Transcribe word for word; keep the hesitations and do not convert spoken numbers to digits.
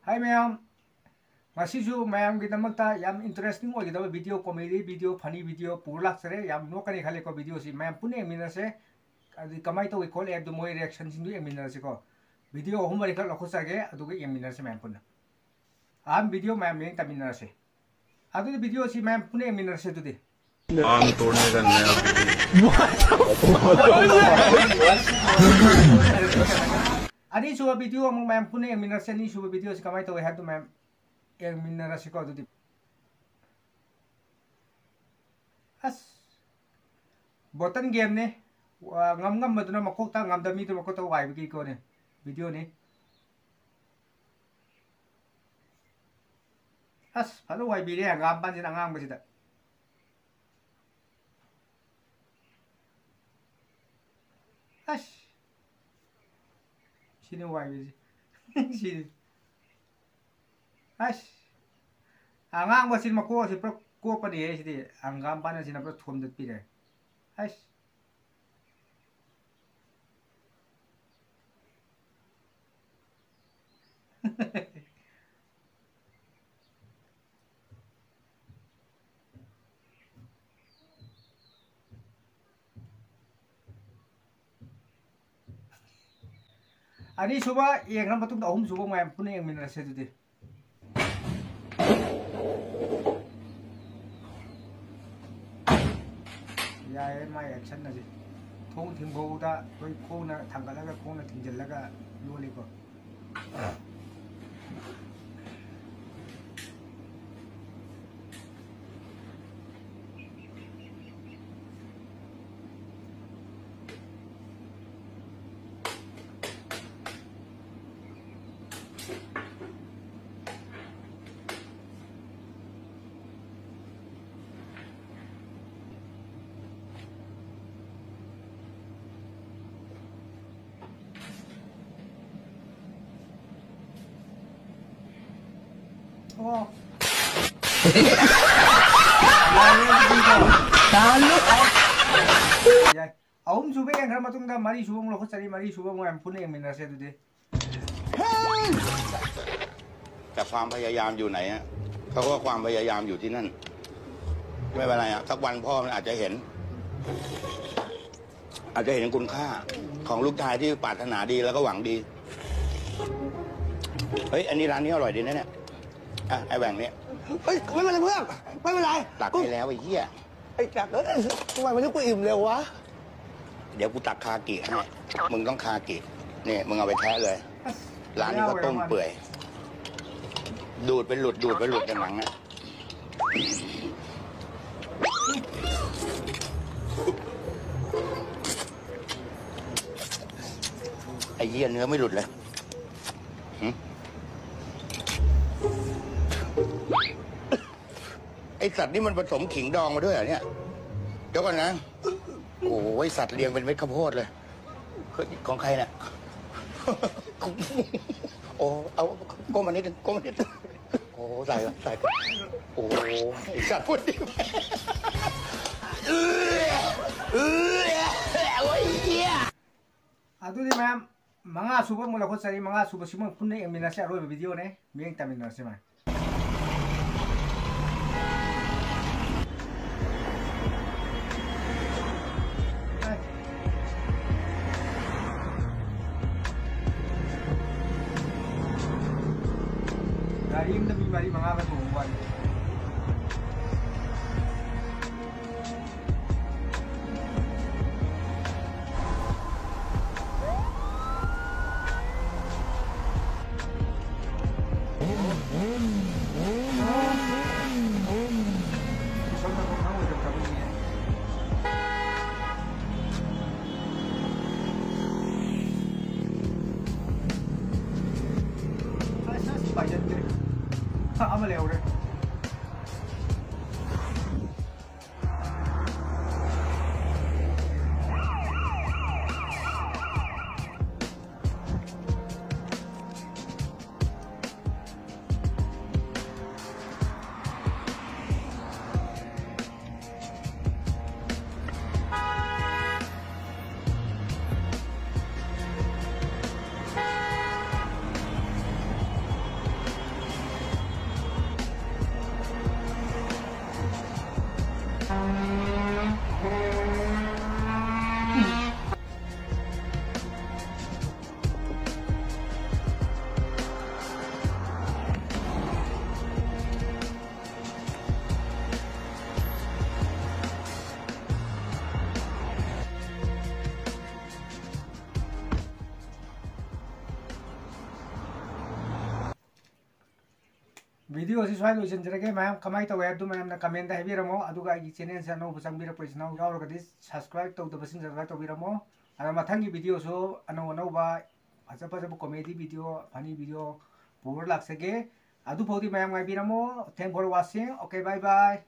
ꯍꯥꯏ ꯃꯌꯥꯝ, ꯉꯁꯤꯁꯨ ꯃꯌꯥꯝꯒꯤꯗꯃꯛꯇ ꯌꯥꯝ interesting ꯑꯣꯏꯒꯗꯕ video, comedy video, funny video ꯄꯨꯔ ꯂꯥꯛꯆꯔꯦ꯫ ꯌꯥꯝ ꯅꯣꯛꯀꯅꯤ ꯈꯜꯂꯦꯀꯣ videoꯁꯤ꯫ ꯃꯌꯥꯝ ꯄꯨꯟꯅ ꯌꯦꯡꯃꯤꯟꯅꯁꯦ꯫ ꯑꯗꯨꯗꯤ ꯀꯃꯥꯏꯅ ꯇꯧꯏ ꯈꯣꯠꯂꯤ ꯍꯥꯏꯕꯗꯨ ꯃꯣꯏ reactionꯁꯤꯡꯗꯨ ꯌꯦꯡꯃꯤꯟꯅꯔꯁꯤꯀꯣ꯫ Video ꯑꯍꯨꯝ ꯃꯔꯤꯈꯛ ꯂꯧꯈꯠꯆꯒꯦ, ꯑꯗꯨꯒ ꯌꯦꯡꯃꯤꯟꯅꯔꯁꯤ ꯃꯌꯥꯝ ꯄꯨꯟꯅ꯫ ꯑꯍꯥꯟꯕ video ꯃꯌꯥꯝ ꯌꯦꯡ ꯇꯝꯃꯤꯟꯅꯔꯁꯤ꯫ ꯑꯗꯨꯗꯤ videoꯁꯤ ꯃꯌꯥꯝ ꯄꯨꯟꯅ ꯌꯦꯡꯃꯤꯟꯅꯔꯁꯦ ꯑꯗꯨꯗꯤ꯫ आम तोड़ने का नया विधि। ꯑꯅꯤꯁꯨꯕ video ꯑꯃꯨꯛ ꯃꯌꯥꯝ ꯄꯨꯟꯅ ꯌꯦꯡꯃꯤꯟꯅꯔꯁꯦ꯫ ꯑꯅꯤꯁꯨꯕ videoꯁꯤ ꯀꯃꯥꯏꯅ ꯇꯧꯏ ꯍꯥꯏꯕꯗꯨ ꯃꯌꯥꯝ ꯌꯦꯡꯃꯤꯟꯅꯔꯁꯤꯀꯣ ꯑꯗꯨꯗꯤ꯫ ꯑꯁ, bottle gameꯅꯤ꯫ ꯋꯥ-, ꯉꯝ ꯉꯝꯕꯗꯨꯅ ꯃꯀꯣꯛꯇ, ꯉꯝꯗꯕ ꯃꯤꯗꯨ ꯃꯀꯣꯛꯇ ꯋꯥꯏꯕꯒꯤ ꯀꯣꯅꯦ videoꯅꯤ꯫ ꯑꯁ, ꯐꯖꯅ ꯋꯥꯏꯕꯤꯔꯦ ꯍꯪꯒꯥꯝ ꯄꯥꯟꯁꯤꯅ ꯑꯉꯥꯡꯕꯁꯤꯗ꯫ ꯑꯁ! ꯁꯤꯅ ꯋꯥꯏꯕꯁꯤ꯫ ꯁꯤꯅꯤ꯫ ꯑꯁ! ꯑꯉꯥꯡꯕꯁꯤ ꯃꯀꯣꯛ ꯑꯁꯤ ꯄꯨꯔꯥ ꯀꯣꯞꯄꯅꯤꯍꯦ ꯁꯤꯗꯤ꯫ ꯍꯪꯒꯥꯝ ꯄꯥꯟ ꯑꯁꯤꯅ ꯄꯨꯔꯥ ꯊꯣꯝꯗꯠꯄꯤꯔꯦ꯫ ꯑꯁ! ꯑꯅꯤꯁꯨꯕ ꯌꯦꯡꯈ꯭ꯔ ꯃꯇꯨꯡꯗ ꯑꯍꯨꯝꯁꯨꯕ ꯃꯌꯥꯝ ꯄꯨꯟꯅ ꯌꯦꯡꯃꯤꯟꯅꯔꯁꯦ ꯑꯗꯨꯗꯤ꯫ ꯌꯥꯏꯌꯦ, ꯃꯥꯏ action ꯑꯁꯦ꯫ ꯊꯣꯡ ꯊꯤꯡꯐꯧꯗ ꯑꯩꯈꯣꯏ ꯈꯣꯡꯅ ꯊꯥꯡꯒꯠꯂꯒ, ꯈꯣꯡꯅ ꯊꯤꯡꯖꯤꯜꯂꯒ ꯂꯣꯜꯂꯤꯀꯣ꯫ ꯑꯣ꯫ ꯌꯥꯏ꯫ ꯑꯍꯨꯝ ꯁꯨꯕ ꯌꯦꯡꯈ꯭ꯔ ꯃꯇꯨꯡꯗ ꯃꯔꯤ ꯁꯨꯕ ꯑꯃꯨꯛ ꯂꯧꯈꯠꯆꯔꯤ꯫ ꯃꯔꯤ ꯁꯨꯕ ꯑꯃꯨꯛ ꯌꯥꯝ ꯄꯨꯟꯅ ꯌꯦꯡꯃꯤꯟꯅꯔꯁꯦ ꯑꯗꯨꯗꯤ꯫ ความพยายามอยู่ไหนอะเขาก็ความพยายามอยู่ที่นั่น ไม่เป็นไรอะสักวันพ่อมันอาจจะเห็น อาจจะเห็นคุณค่าของลูกชายที่ปรารถนาดีแล้วก็หวังดี เฮ้ย อันนี้ร้านนี้อร่อยดีนะเนี่ย อ่ะ ไอ้แหว่งเนี่ย เฮ้ยไม่เป็นไรเพื่อนไม่เป็นไร ตักให้แล้วไอ้เหี้ย ไอ้จักเอ้ยทำไมวันนี้กูอิ่มเร็ววะ เดี๋ยวกูตักคากิให้ มึงต้องคากิ นี่ มึงเอาไปแทะเลย ร้านนี้ก็ต้มเปื่อย ดูดไปหลุด ดูดไปหลุดจากหนังอะไอ้เยี่ยเนื้อไม่หลุดเลยหึไอ้สัตว์นี่มันผสมขิงดองมาด้วยเหรอเนี่ย เดี๋ยวก่อนนะ โอ้ยสัตว์เรียงเป็นเม็ดข้าวโพดเลยเฮ้ยของใครเนี่ย โอ้เอาก้มมานิดนึงก้มมานิดนึงโอ้ใส่ก่อนใส่ก่อนโอ้ไอ้สัตว์พูดดิเออเออโอ้ยเหี้ย ꯑꯗꯨꯗꯤ ꯃꯌꯥꯝ ꯃꯉꯥ ꯁꯨꯕ ꯑꯃꯨꯛ ꯂꯧꯈꯠꯆꯔꯤ꯫ ꯃꯉꯥ ꯁꯨꯕꯁꯤꯃ ꯄꯨꯟꯅ ꯌꯦꯡꯃꯤꯟꯅꯁꯤ꯫ ꯑꯔꯣꯏꯕ ꯚꯤꯗꯤꯑꯣꯅꯦ꯫ ꯃꯤꯠꯌꯦꯡ ꯇꯥꯃꯤꯟꯅꯔꯁꯤ ꯃꯌꯥꯝ꯫ ꯒꯥꯔꯤ ꯑꯃꯗ ꯃꯤ ꯃꯔꯤ ꯃꯉꯥꯒ ꯇꯣꯡꯕ ꯋꯥꯅꯤ꯫ ꯑꯁ ꯑꯁ ꯄꯥꯏꯖꯟꯈ꯭ꯔꯦ꯫ ꯑꯃ ꯂꯩꯍꯧꯔꯦ꯫ Video ꯑꯁꯤ ꯁ꯭ꯋꯥꯏ ꯂꯣꯏꯁꯤꯟꯖꯔꯒꯦ꯫ ꯃꯌꯥꯝ ꯀꯃꯥꯏꯅ ꯇꯧꯋꯦ ꯑꯗꯨ ꯃꯌꯥꯝꯅ comment ꯗ ꯍꯥꯏꯕꯤꯔꯝꯃꯣ꯫ ꯑꯗꯨꯒ ꯑꯩꯒꯤ channel ꯁꯦ ꯑꯅꯧꯕ ꯆꯪꯕꯤꯔꯛꯄ ꯏꯆꯤꯟ ꯏꯅꯥꯎ ꯌꯥꯎꯔꯒꯗꯤ subscribe ꯇꯧꯗꯕꯁꯤꯡ subscribe ꯇꯧꯕꯤꯔꯝꯃꯣ꯫ ꯑꯗ ꯃꯊꯪꯒꯤ video ꯁꯨ ꯑꯅꯧ ꯑꯅꯧꯕ ꯐꯖ ꯐꯖꯕ comedy video, funny video ꯄꯨꯔ ꯂꯥꯛꯆꯒꯦ꯫ ꯑꯗꯨꯐꯥꯎꯗꯤ ꯃꯌꯥꯝ ꯉꯥꯏꯕꯤꯔꯝꯃꯣ꯫ Thank for watching. Okay, bye bye.